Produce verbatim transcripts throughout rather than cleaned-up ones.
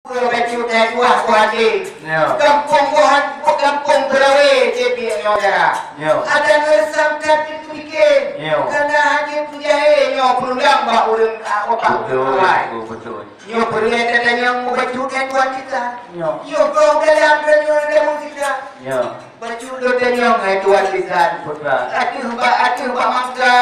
Bacut hai tuah Buhadé. Ya. Gampông Buhan, gampông Beurawe, J B nyoe dara. Ya. Adan reusam that pikeue-pikeue. Ya. Kana hana peujahé nyoe peululang bak ureueng, ah, opak. Betul, awai. Betul, betul. Nyoe peureulée tatanyong meubacut hai tuan kita. Ya. Nyoe goh dalam tanyoe dalam kita. Ya. Bacut lôn tanyong hai tuan bisan. Betul. Ateueh bak, ateueh bak mangka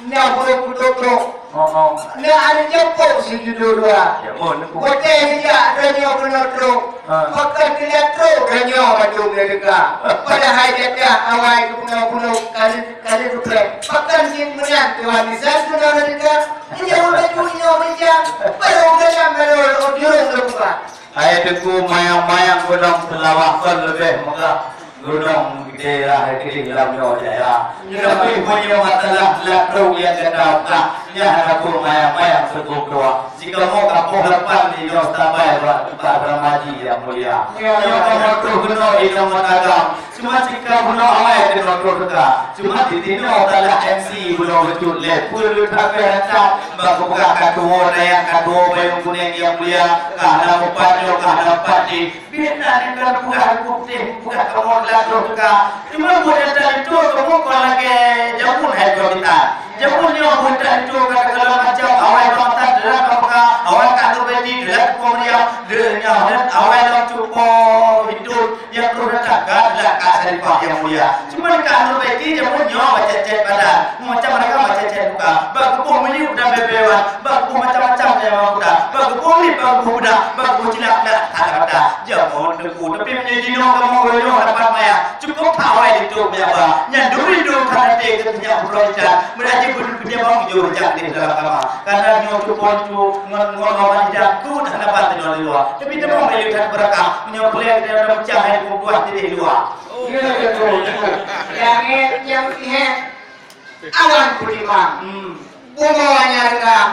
na burông peutrok-trok. Oh, oh. Na aneuk jampôk sijudo dua. Ya, oh, neuk. Watée jijak tanyoe keunoe trok. Ah. Pakon teulat trok tanyoe bandum na teuka. Padahai jatah awai keunoe-keunoe kali, kali dupreh. Pakon cit meunan tuan bisan keunoe na teuka. Meunyoe bacut nyoe meujan, barô galam barô jurông teubuka. Hai Teungku, mayang-mayang gunong Seulawah kon leubeh meugah gunong di daerah keudeh lam nyoe jaya. Tapi meunyoe masalah latrok nyang gata peugah, nyan hana peue mayang-mayang Teungku Ketua. Sikamoe ka poh lapan di nyoe sabai bak teumpat Ramaji nyang mulia. Ya. Nyoe kamoe troh keunoe inong meutagam. Cuma cit ka bunoe awai keunoe troh teuka. Cuma di sinoe salah M C bunoe bacut lé. Peue leuet habéh rancak. Bak geupeugah ka tuwoe dayang, ka tuwoe payong kunéng nyang mulia. Ka hana meupat nyoe, ka hana meupat jih. Biet na nyang ka geupeugah Teungku Putéh, geupeugah kamoe lam troh teuka. Cuma buet nyang talinto kamoe kon lagée jameun hai droe bisan. Jameun nyoe buet nyang talinto ka teuka macam awai bangsa deulat bangsa, awai ka aneuk Beti deulat Teungku Maria, deulat nyoe awai lam cupo hidup. Nyang troh datang ka adalah Kak Syarifah nyang mulia. Cuma ka aneuk Beti jameun nyoe macet-cet badan, macam mereka macet-cet muka. Bak geuboh minyeuk dan bebewat, bak geuboh macam-macam nyang muda, bak geuboh lip, bak geuboh bedak, bak geuboh cilak dak that mata. Jameun Teungku, tapi meunyoe jinoe kamoe uroe nyoe dapat maya, cukup that awai linto maya ba. Nyan duri dong that até keu sinyak putroe ican, meurajin beudeuh peujabang jeuet jak di dalam kama. Karena nyoe cupo linto ngon, ngon lawan idak, ku dah dapat di luwa. Tapi teuma meulihat beurakah, meunyoe peuleueh di dalam cah hai peubuah di luwa. Ya, betul, betul. Langét nyang sihet, awan peulimang. Hmm. Bumoe nyang reungang,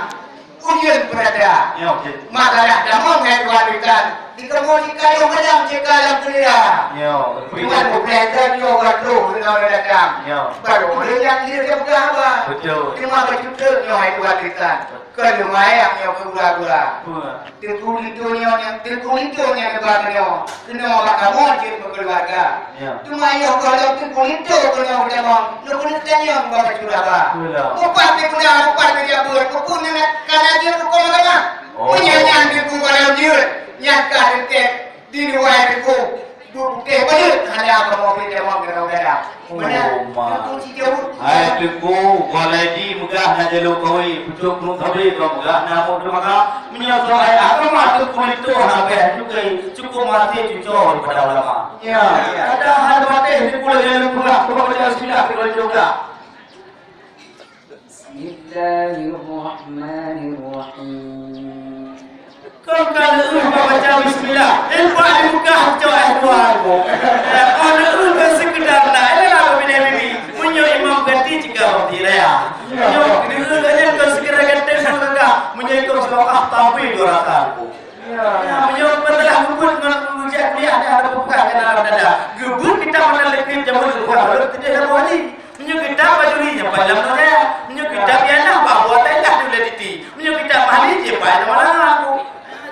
ujeuen peurada. Ya, oke. Masalah damong hai tuan bisan, di kamoe di kayong hadang cika lam keulira. Ya, oke. Tuan bukon dan nyoe ka troh keunoe datang. Ya. Barô lé nyang jeuet peugah haba. Betul. Teuma bacut nyoe hai tuan bisan. Keu lumayan nyoe keu gura-gura. Betul. Teungku Lintô nyoe nyang, Teungku Lintô nyang neuba meunyoe, keunoe bak kamoe jeuet meukeuluwarga. Ya. Teuma yoh gohlom Teungku Lintô keunoe geutamong, neukeuneuk tanyong bak bacut haba. Betul. Mupat pih guna, mupat pih jabeuet, mupat pih na, ka na jeuet hukôm agama. Oh. Meunyoe nyan Teungku gohlom jeuet, nyan ka teuntèe di luwa Teungku. Bukon bacut hana kamoe pih tamong keunoe gata. Meunan, oh, ma. Teungku Sijaweueb. Hai Teungku, Waledi meugah na jalô kawé, pucôk krueng sabe ka meugah na mot teumaga. Meunyoe soai agama Teungku Lintô hana bèh cukai, cukup maté cucoe daripada ulama. Ya, ya. Padahai maté Teungku lagèe lôn peugah, cuba baca bismillah, Teungku Lintô peugah. Bismillahirrahmanirrahim. Kon ka lheueh baca bismillah, eh, bah dibuka cok eh tuan. Eh, kon lheueh kon sekedar na, eh, lah, bibi, bibi. Meunyoe imam ganti jika bak raya. Meunyoe lheueh kon sekedar ganti sama tangga. Meunyoe ikut sebab ah, tapi dua rasa. Ya, meunyoe pernah luput ngon ujian kuliah, ada buka kena dada. Gebut kita mana lekit jamu buka, lalu tidak ada buah ni. Meunyoe kitab bajuri nyang paih lam nuraya, meunyoe kitab ianah bah buat laén lah di ulèe titi. Meunyoe kitab ahli jih paih lam malam aku.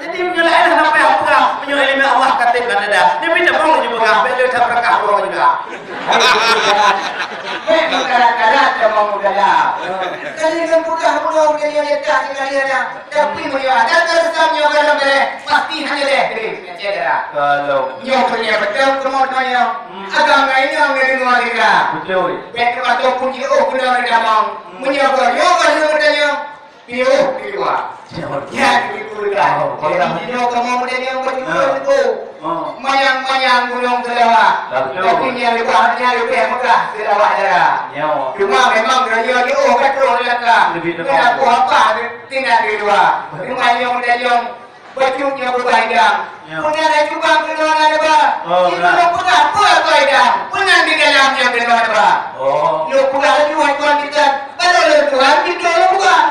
Jadi meunyoe laén lah sampai aku peugah, meunyoe ileumèe Allah ka tém lam dada. Nyan pih tabong laju peugah, bèk lé that beurakah uroe juga. Bèk meukarat-karat tabong udara. Kali ngon peugah uroe udah nyoe lekat di kali ada. Tapi meunyoe ada teureusam nyoe galom bèrèh, pasti hana lé deh, syedara. Kalau nyoe punya beutôi keumoe nyoe. Hmm. Agam ngai nyoe ngai deungoe lé ka. Betul. Bèk keu atau pun jiôh guna lé damong. Hmm. Meunyoe geuh nyoe ka lheueh geutanyoe, piôh piluwa. Siapa? Nyan di kuda. Oh, jadi nyoe kamoe muda nyoe beutôi. Ah. Beutôi. Oh. Manyang-manyang gunong Seulawah. Betul. Tapi nyan leubeh, nyan leubeh meugah Seulawah dara. Nyoe. Cuma memang geutanyoe jiôh ka troh lé ka. Lebih dekat. Kenapa apa? Tinggai di luwa. Teuma nyoe muda nyoe, bacut nyoe beubah idang. Ya. Peue na cubang keunoe na neuba. Oh, beuna. Itu lôn peugah peue keu idang. Peue na di dalam nyang keunoe neuba. Oh. Lôn peugah laju hai tuan bisan. Baro lôn tuan, bisan lôn peugah.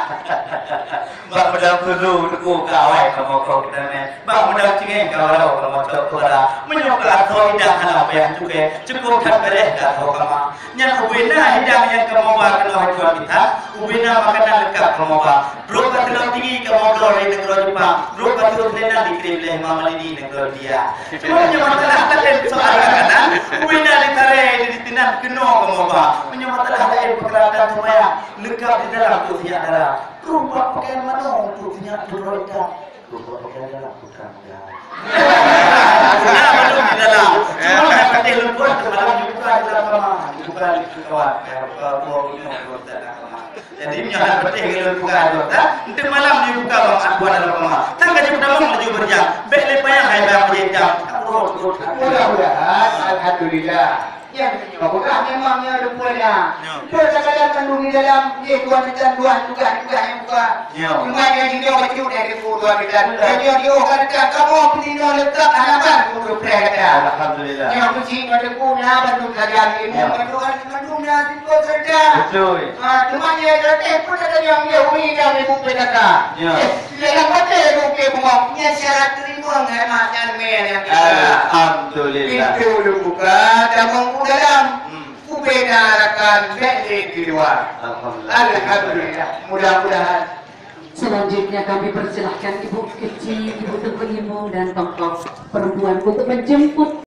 Bak meudang kulu teungku ka awai kamoe kok teumé. Bak meudang cingeng ka walau kamoe cok kuara. Meunyoe ka asoe idang hana payah cuke, cukop that beureh ka asoe kama. Nyan ubena hidang nyang kamoe ba keunoe hai tuan bisan, ubena makanan leungkap kamoe ba. Droe ka seulom tinggi kamoe bloe dari nanggroe Jepang, droe ka seulom selendang dikirim lé Mama Lini nanggroe India. Cuma meunyoe masalah laén soal makanan, ubena ditaré dari sinan keunoe kamoe ba. Meunyoe masalah laén peuralatan seumayang, leungkap di dalam tu siap dara. Droe bak pakaian manoe untuk sinyak droe itam. Droe bak pakaian dalam bukan, ya. Nah, betul di dalam. Cuma hai patéh lôn tuan, semalam dibuka di dalam kamar. Dibuka di kawan. Ya, buka dua bunoe, dua dalam kamar. Jadi, meunyoe hai patéh lôn buka dua, dah. Nanti malam dibuka bang, aku dalam kamar. Tang gaji pertama laju berjam. Bèk lé payah hai bang berjam. Mudah-mudahan, alhamdulillah. Ya, peugah memang nyoe luput dah. Ya. Betul, kadang mandum di dalam, ye, tuan itan dua tugas-tugas nyang buka. Ya. Cuma nyang jinoe bacut dari ku tuan itan. Betul. Nyang jinoe ka dekat kamoe, peunoh leungkap hana ban ku preh gata. Alhamdulillah. Nyang meucik nyoe teungku na bandum sajan ilmu, ya, bandum, bandum na sipot saja. Betul. Ah, cuma nyang datang pun ada nyang dia umi dan ibu P K K. Ya. Eh, Dalam baté lukée bumoe, nyan syarat teurimong hai mak nyan mé nyang keu. Alhamdulillah. Pintoe lôn buka, tamong u dalam. Hmm. Ubena rakan bèk lé di luwa. Alhamdulillah. Alhamdulillah. Mudah-mudahan. Selanjutnya kami persilahkan Ibu Keuchik, Ibu Teungku Imum dan tokoh perempuan untuk menjemput